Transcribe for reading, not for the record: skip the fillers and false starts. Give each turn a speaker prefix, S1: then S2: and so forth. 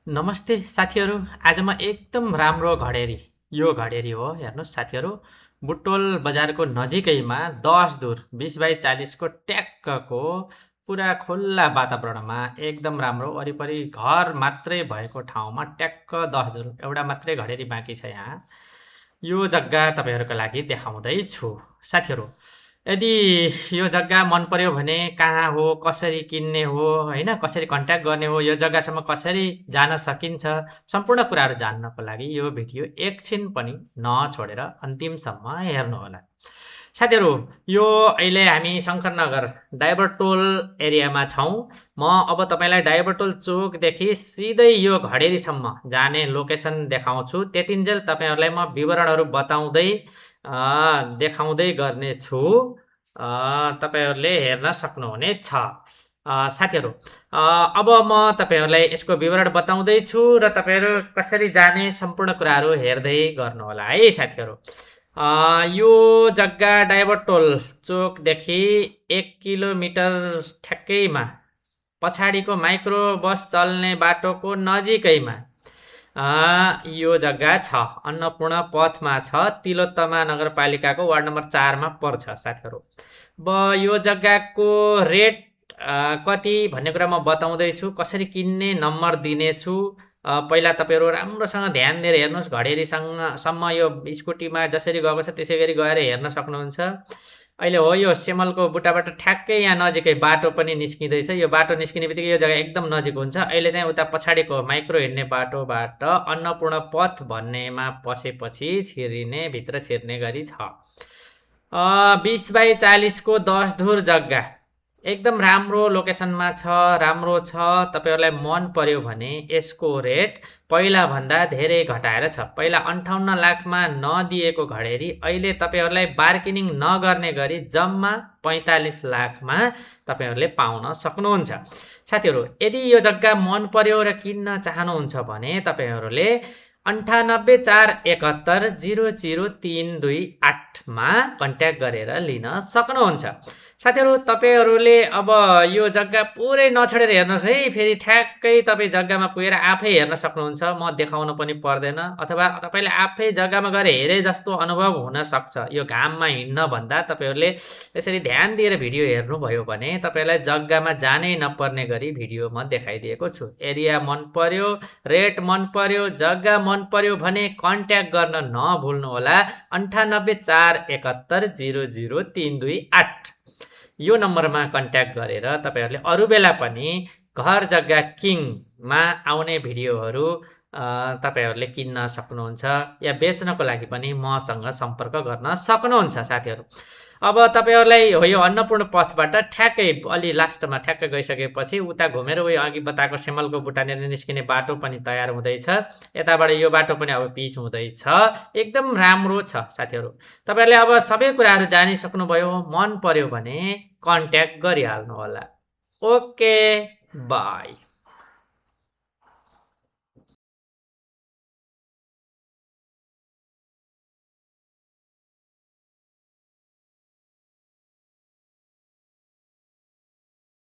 S1: नमस्ते साथीहरू। आज म एकदम राम्रो घडेरी, यो घडेरी हो हेर्नुहोस् साथीहरू। बुटोल बजारको नजिकैमा 10 दूर 20 बाई 40 को ट्याक्कको पुरा खुल्ला वातावरणमा एकदम राम्रो वरिपरि घर मात्रै भएको ठाउँमा ट्याक्क 10 दूर एउटा मात्रै घडेरी बाँकी छ यहाँ। यो जग्गा तपाईँहरूको लागि देखाउँदैछु साथीहरू। यदि यो जग्गा मन पर्यो भने कहाँ हो, कसरी किन्ने हो, होइन, कसरी कन्ट्याक्ट गर्ने हो, यो जग्गासम्म कसरी जान सकिन्छ, सम्पूर्ण कुराहरू जान्नको लागि यो भिडियो एकछिन पनि नछोडेर अन्तिमसम्म हेर्नुहोला साथीहरू। यो अहिले हामी शङ्करनगर डाइभरटोल एरियामा छौँ। म अब तपाईँलाई डाइभरटोल चोकदेखि सिधै यो घडेरीसम्म जाने लोकेसन देखाउँछु। त्यतिन्जेल तपाईँहरूलाई म विवरणहरू बताउँदै देखाउँदै गर्नेछु। तपाईँहरूले हेर्न सक्नुहुनेछ साथीहरू। अब म तपाईँहरूलाई यसको विवरण बताउँदैछु र तपाईँहरू कसरी जाने सम्पूर्ण कुराहरू हेर्दै गर्नुहोला है साथीहरू। यो जग्गा डाइभरटोल चोकदेखि 1 किलोमिटर ठ्याक्कैमा पछाडिको माइक्रो बस चल्ने बाटोको नजिकैमा यो जग्गा छ। अन्नपूर्ण पथमा छ, तिलोत्तमा नगरपालिकाको वार्ड नम्बर 4 मा पर्छ साथीहरू। अब यो जग्गाको रेट कति भन्ने कुरा म बताउँदैछु, कसरी किन्ने नम्बर दिनेछु। पहिला तपाईँहरू राम्रोसँग ध्यान दिएर हेर्नुहोस्। घडेरीसँगसम्म यो स्कुटीमा जसरी गएको छ त्यसै गरी गएर हेर्न सक्नुहुन्छ। अहिले हो यो सेमलको बुट्टाबाट ठ्याक्कै यहाँ नजिकै बाटो पनि निस्किँदैछ। यो बाटो निस्किने बित्तिकै यो जग्गा एकदम नजिक हुन्छ। अहिले चाहिँ उता पछाडिको माइक्रो हिँड्ने बाटोबाट अन्नपूर्ण पथ भन्नेमा पसेपछि भित्र छिर्ने गरी छ। 20 बाई 40 को 10 धुर जग्गा एकदम राम्रो लोकेसनमा छ, राम्रो छ। तपाईँहरूलाई मन पर्यो भने यसको रेट पहिलाभन्दा धेरै घटाएर छ। पहिला 58 लाखमा नदिएको घडेरी अहिले तपाईँहरूलाई बार्गेनिङ नगर्ने गरी जम्मा 45 लाखमा तपाईँहरूले पाउन सक्नुहुन्छ साथीहरू। यदि यो जग्गा मन पर्यो र किन्न चाहनुहुन्छ भने तपाईँहरूले 9841700328 मा कन्ट्याक्ट गरेर लिन सक्नुहुन्छ साथीहरू। तपाईँहरूले अब यो जग्गा पुरै नछोडेर हेर्नुहोस् है। फेरि ठ्याक्कै तपाईँ जग्गामा पुगेर आफै हेर्न सक्नुहुन्छ, म देखाउन पनि पर्दैन। अथवा तपाईँले आफै जग्गामा गएर हेरे जस्तो अनुभव हुनसक्छ। यो घाममा हिँड्न भन्दा तपाईँहरूले यसरी ध्यान दिएर भिडियो हेर्नुभयो भने तपाईँलाई जग्गामा जानै नपर्ने गरी भिडियो म देखाइदिएको छु। एरिया मन पर्यो, रेट मन पर्यो, जग्गा मन पर्यो भने कन्ट्याक्ट गर्न नभुल्नुहोला। 9841700328 यो नम्बरमा कन्ट्याक्ट गरेर तपाईँहरूले अरू बेला पनि घर जग्गा किङमा आउने भिडियोहरू तपाईँहरूले किन्न सक्नुहुन्छ या बेच्नको लागि पनि मसँग सम्पर्क गर्न सक्नुहुन्छ साथीहरू। अब तपाईँहरूलाई हो यो अन्नपूर्ण पथबाट ठ्याक्कै अलि लास्टमा ठ्याक्कै गइसकेपछि उता घुमेर उयो अघि बताएको सेमलको बुट्टानेर निस्किने बाटो पनि तयार हुँदैछ। यताबाट यो बाटो पनि अब पिच हुँदैछ। एकदम राम्रो छ साथीहरू। तपाईँहरूले अब सबै कुराहरू जानिसक्नुभयो। मन पर्यो भने कन्ट्याक्ट गरिहाल्नु होला। Okay, by.